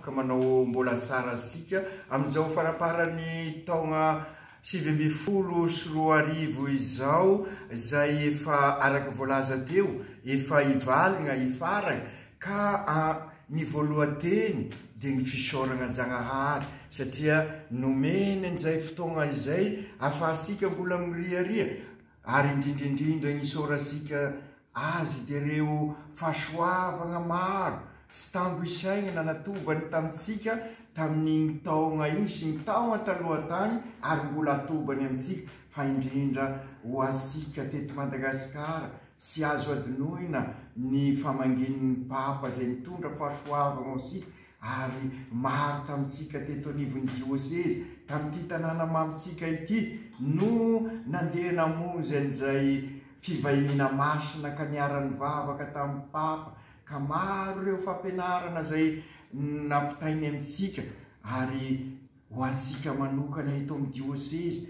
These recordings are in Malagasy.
ka manao mbola tsara antsika amin'izao faramparan'ny taogna 2019 izao izay efa araka voalaza teo efa hivalogna hifaragna ka ny voalohan-teny dia ny fisaoragna an-Jagnahary satria nomeny an'izay fotoagna izay afahantsika mbola miriaria ary indrindra indrindra isaorantsika Azy dia ireo fahasoavagna maro tsy tambo isaigna nanatobany tamintsika tamin'igny taogna igny sy ny taogna taloha tagny ary mbola atobany amintsika fa indrindra ho asika teto Madagasikara tsy azo adinoina ny famangian'ny Papa izay nitondra fahasoavagna ho asika ary maro tamintsika teto anivon'ny diosezy tamin'ity tanàna mamintsika ity no nandeha namonjy an'izay fivahiniana masina ka niara-nivavaka tamin'ny Papa ka maro ireo fampianarana izay nampitainy amintsika ary ho antsika manokana eto amin'ny diosezy.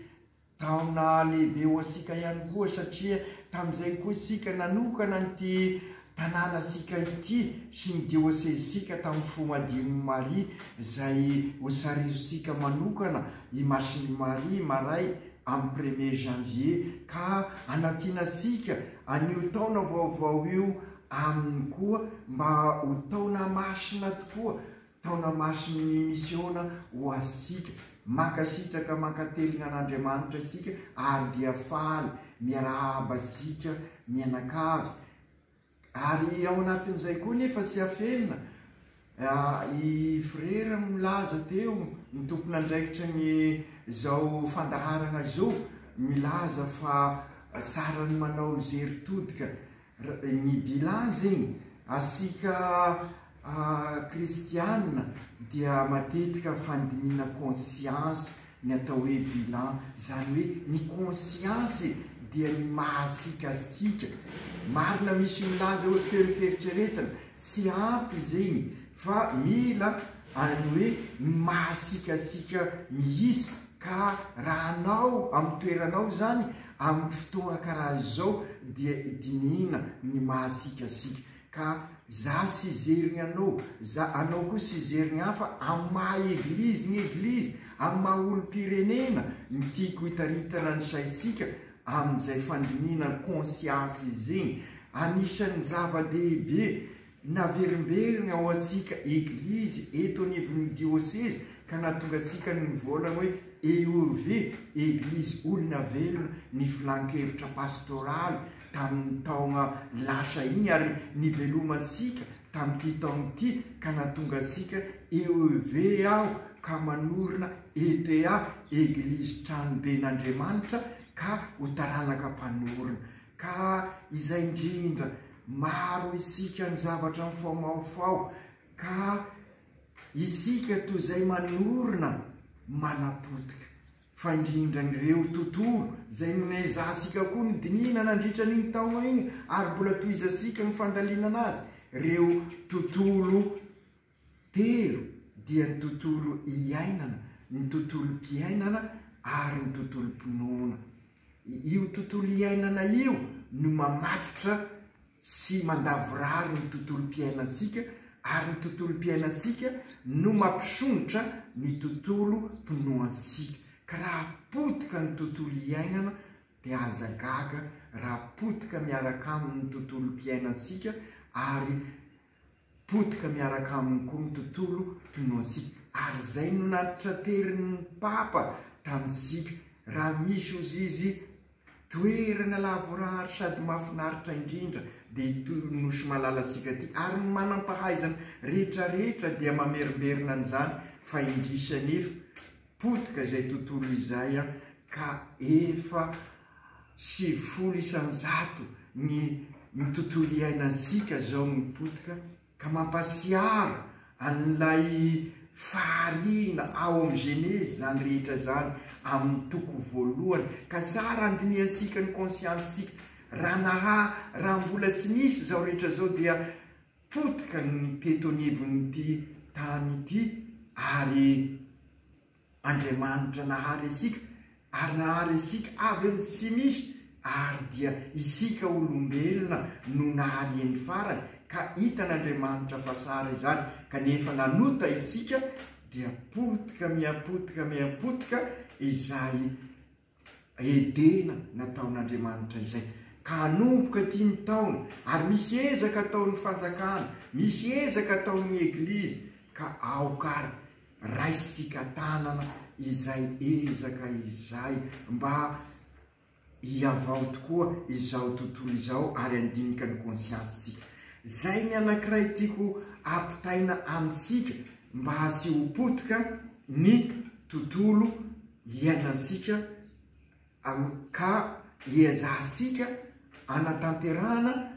Taona lehibe ho antsika ihany koa satria tamin'izay koa isika nanokana an'ity tanànantsika ity sy ny diosezintsika tamin'ny fo madion'i Maria izay hosarihintsika manokana i Masin'i Maria maray amin'ny premier janvier ka hanampianantsika an'io taona vaovao io aminy koa mba ho taona masina tokoa, taona masin'ny misiona ho antsika. Mankasitraka mankatelina an'Andriamanitra isika ary dia faly miarahaba antsika mianakavy. Ary ao anatin'izay koa nefa tsy afenina, i Frera milaza teo, ny tompon'andraikitra ny izao fandaharana izao, milaza fa tsara ny manao jery todika, ny bilan zegny, asika kristiana dia matetika fandinihina conscience ny atao hoe bilan, izany hoe ny conscience dia ny mahasiaka antsika, marina misy milaza hoe feno fieritreretana, tsy ampy zegny fa mila any hoe ny mahasiaka antsika mihitsy ka raha anao amin'ny toeranao izany amin'ny fotoagna karaha izao dia dinihina ny mahasiaka antsika. Ka za tsy zerigny anao, za anao koa tsy zerigny ahy fa amin'ny maha eglizy ny eglizy, amin'ny maha olom-pirenena ny tiako hitaritana ny saintsika amin'izay fandinihina ny conscience zegny. Anisan'ny zava-dehibe naverimberigny ao antsika eglizy eto anivon'ny diosezy ka nahatonga antsika ny nivolagna hoe EOV, Eglizy Olona Velona, ny filan-kevitra pastoraly tamin'ny taogna lasa igny ary nivelomantsika tamin'ity taogna ity ka nahatonga antsika EEV aho ka manorina ETA, Eglizy Tranoben'Andriamanitra, ka ho taranaka mpanorina. Ka izay indrindra, maro isika ny zavatra mifaomaofao ka isika toy izay manorina manapotika. Fa indrindra ireo tontolo izay nonezahantsika koa nodinihina nandritra an'iny taona iny ary mbola tohizantsika ny fandalinana azy, ireo tontolo telo dia ny tontolo iainana, ny tontolom-piainana ary ny tontolom-pinoana. Io tontolo iainana io no mamatotra sy mandavorary ny tontolom-piainantsika ary ny tontolom-piainantsika no mampisondrotra ny tontolom-pinoantsika. Ka raha potika ny tontolo iainana dia aza gaga raha potika miaraka aminy ny tontolom-piainantsika ary potika miaraka aminy koa ny tontolo pinoantsika. Ary izay no nantitranterin'ny Papa tamintsika, raha misy hozy izy toerana lavorary sady mahafinaritra indrindra dia ity Nosy malalantsika ity. Ary ny manam-pahaizana rehetrarehetra dia mamerimberina an'izany fa indrisy anefa potika izay tontolo izay ka efa 90% ny ny tontolo iainantsika zao no potika ka mampasiaro an'ilay fahariana ao amin'ny Genezy izany rehetra izany amin'ny toko voalohany ka tsara andinihantsika ny conscience-tsika raha naha raha mbola tsy nisy izao rehetra izao dia potika ny teto anivon'ity tany ity ary Andriamanitra nahary antsika ary nahary antsika avy amin'ny tsy misy ary dia isika olombelona no nahariany farany. Ka hitan'Andriamanitra fa tsara izany, kanefa nanota isika dia potika miha-potika miha-potika izay Edena nataon'Andriamanitra izay. Ka hanomboka ity ny taona, ary misy ezaka ataon'ny fanjakana, misy ezaka ataon'ny Eglizy, ka aoka ary raisika tanana izay ezaka izay mba hihavao tokoa izao tontolo izao ary handinika ny konsiansintsika. Izay ny anankiray tiako ampitaina amintsika mba tsy ho potika ny tontolo iainantsika ka iezahantsika anatanterahana,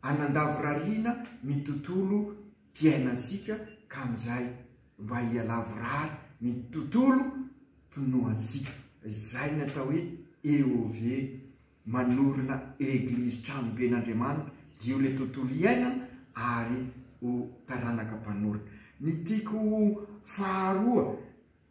anandavorariana ny tontolo piainantsika ka amin'izay mba hihalavorary ny tontolo pinoantsika. Izay ny atao hoe EOV manorina Eglizy Tranoben'Andriamanitra dia io ilay tontolo iainana ary ho taranaka mpanorina. Ny tiako faharoa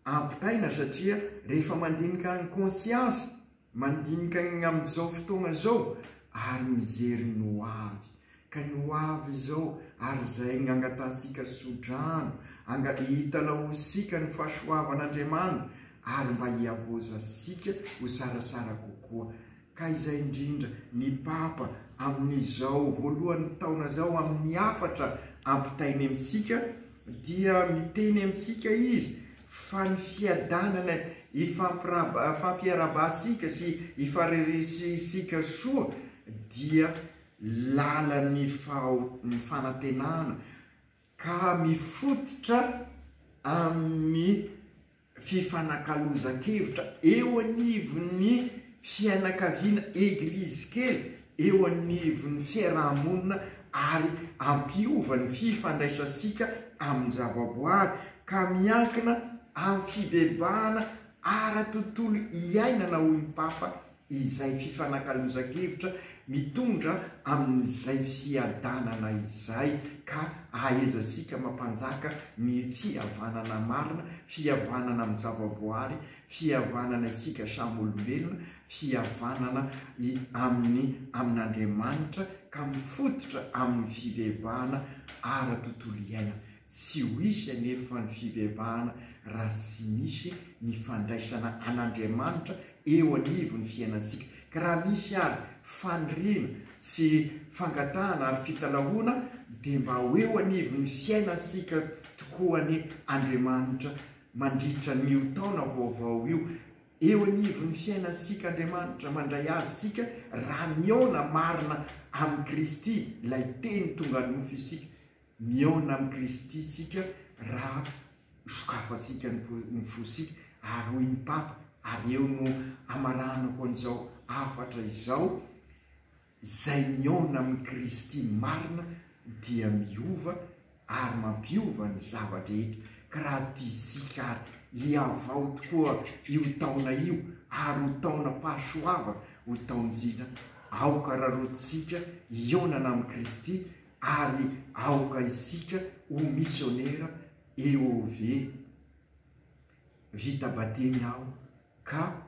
ampitaina satria rehefa mandinika ny conscience, mandinika ny amin'izao fotoana izao ary mijery ny ho avy. Ka ny ho avy izao ary izay angatahantsika sodrano, anga hitalahoantsika ny fahasoavan'Andriamanitra ary mba hihavaozantsika ho sarasara kokoa. Ka izay indrindra ny Papa amin'izao voalohan'ny taona izao amin'ny hafatra ampitainy amintsika dia miteny amintsika izy fa ny fiadanana ifampiarabatsika sy ifareresisika soa dia lalan'ny fanantenana ka mifototra amin'ny fifanakalozan-kevitra eo anivon'ny fianakaviana Eglizy kely, eo anivon'ny fiaraha-monina ary hampiova ny fifandraisantsika amin-javaboary ka miankina amin'ny fibebahana ara-tontolo iainana hoy ny Papa izay fifanakalozan-kevitra mitondra amin'izay fiadanana izay ka ahaizantsika mampanjaka ny fihavanana marina, fihavanana amin'ny zavaboary, fihavanana isika samy olombelona, fihavanana amin'ny amin'Andriamanitra ka mifototra amin'ny fibebahana ara-tontolo iainana. Tsy ho hisy anefa ny fibebahana raha tsy misy ny fandraisana an'Andriamanitra eo anivon'ny fiainantsika. Ka raha misy ary faniriana sy fangatahana ary fitalahoana dia mba ho eo anivon'ny fiainantsika tokoa anie Andriamanitra mandritra an'io taona vaovao io. Eo anivon'ny fiainantsika Andriamanitra mandray azy isika raha mihaona marina amin'i Kristy, ilay Teny tonga nofo isika. Mihaona amin'i Kristy isika raha sokafantsika ny fosika, ary hoy ny Papa, ary eo no amaranako an'izao hafatra izao, izay mihaona amin'i Kristy marina dia miova ary mampiova ny zava-drehetra. Ka raha tiantsika ary hihavao tokoa io taona io ary ho taonam-pahasoavana, ho taon-jina, aoka raraotintsika hihaonana amin'i Kristy ary aoka isika ho misionera EOV vita batemy aho ka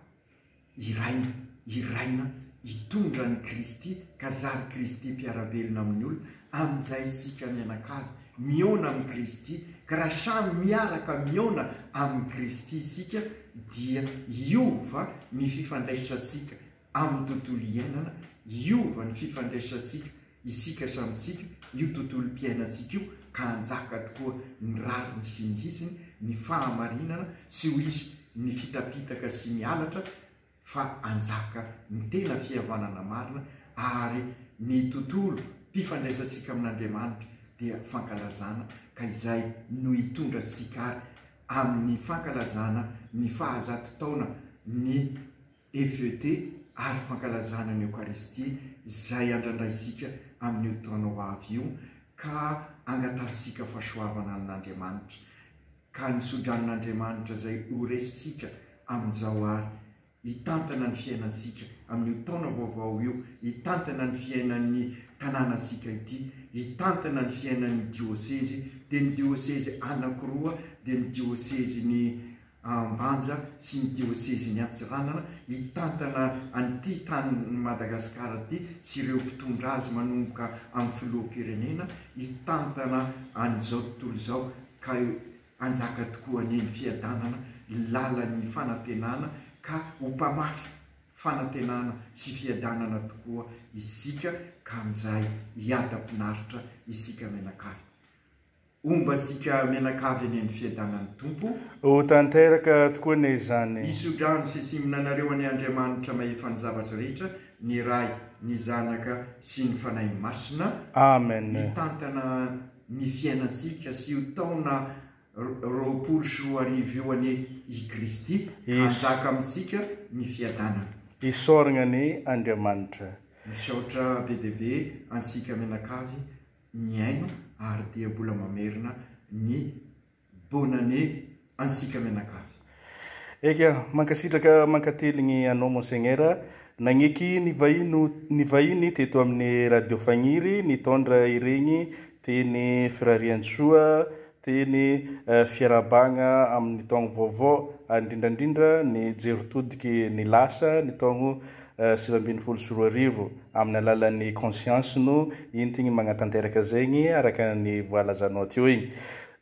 iraina iraina hitondra an'i Kristy ka zary Kristy mpiara-belona amin'ny olona amin'izay isika mianakavy mihaona amin'i Kristy ka raha samy miaraka mihaona amin'i Kristy isika dia hiova ny fifandraisantsika amin'ny tontolo iainana, hiova ny fifandraisantsika isika samy isika, io tontolom-piainantsika io ka hanjaka tokoa ny rariny sy ny hitsiny, ny fahamarinana, tsy ho hisy ny fitapitaka sy ny halatra fa hanjaka ny tena fihavanana marina ary ny tontolo mpifandraisantsika amin'Andriamanitra dia fankalazana ka izay no hitondra antsika ary amin'ny fankalazana ny fahazato taona ny FET ary fankalazana ny Eokaristia izay andrandraintsika amin'io taona ho avy io ka angatahantsika fahasoavana amin'Andriamanitra ka ny sodranon'Andriamanitra izay ho resintsika amin'izao ary hitantana ny fiainantsika amin'io taona vaovao io, hitantana ny fiainan'ny tanànantsika ity, hitantana ny fiainan'ny diosezy, dia ny diosezy anankiroa dia ny diosezin'i. Ambanja sy ny diosezin'i Antsiranana hitantana an'ity tanin'i Madagasikara ity sy ireo mpitondra azy manomboka amin'ny filoham-pirenena hitantana an'izao tontolo izao ka hanjaka tokoa anie ny fiadanana, lalan'ny fanantenana ka ho mpamafy fanantenana sy fiadanana tokoa isika ka amin'izay hiadam-pinaritra isika mianakavy. Homba antsika mianakavy anie ny fiadanan'ny Tompo. Ho tanteraka tokoa anie izany. Hisodrano sy hitsimbina anareo anie Andriamanitra mahefa ny zavatra rehetra, ny Ray, ny Zanaka sy ny Fanahy Masina. Amen. Hitantana ny fiainantsika sy io taona 2020 io anie i Kristy ka hanjaka amintsika ny fiadanana. Isaoragna anie Andriamanitra. Misaotra be dia be antsika mianakavy nihaino ary dia mbola mamerina ny bonne année antsika mianakavy. Eka, mankasitraka mankateligny anao Monseigneur nagneky nivahino nivahiny teto amin'ny Radio Fagniry nitondra iregny teny firariantsoa teny fiarahabagna amin'ny taogno vaovao ary indrindra indrindra ny jery todiky ny lasa ny taogno 2019 amin'ny alalan'ny conscience no entigny magnatanteraka zegny araka ny voalazanao teo igny.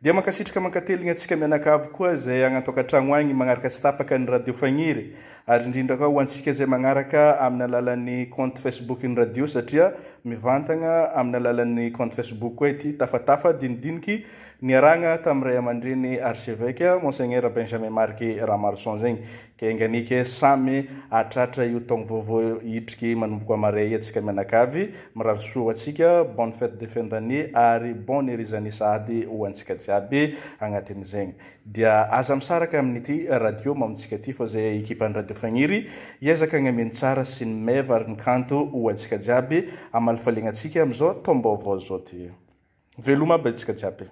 Dia mankasitraka mankateligny antsika mianakavy koa izay agny an-tokantragno agny magnaraka tsy tapaka ny radio Fagniry ary indrindra koa ho antsika izay magnaraka amin'ny alalan'ny compte Facebook ny radio satria mivantagna amin'ny alalan'ny compte Facebook koa ity tafatafa dinidiniky niaragna tamin'ny ray aman-dreny archevêque Monseigneur Benjamin Marc Ramaroson zegny. Ka enganie ke samy hahatratra io taogno vaovao hitriky manomboka amaray antsika mianakavy, mirary soa ho antsika, bonne fête de fin d'année ary bonne heureuse année sahady ho antsika jiaby agnatin'izegny. Dia aza misaraka amin'ity radio mamintsika ity fa zay ekipan'ny radio Fagniry hiezaka hagname ny tsara sy ny meva ary ny kanto ho antsika jiaby hamalifaliagna antsika amin'izao taom-baovao zao ty. Veloma aby antsika jiaby.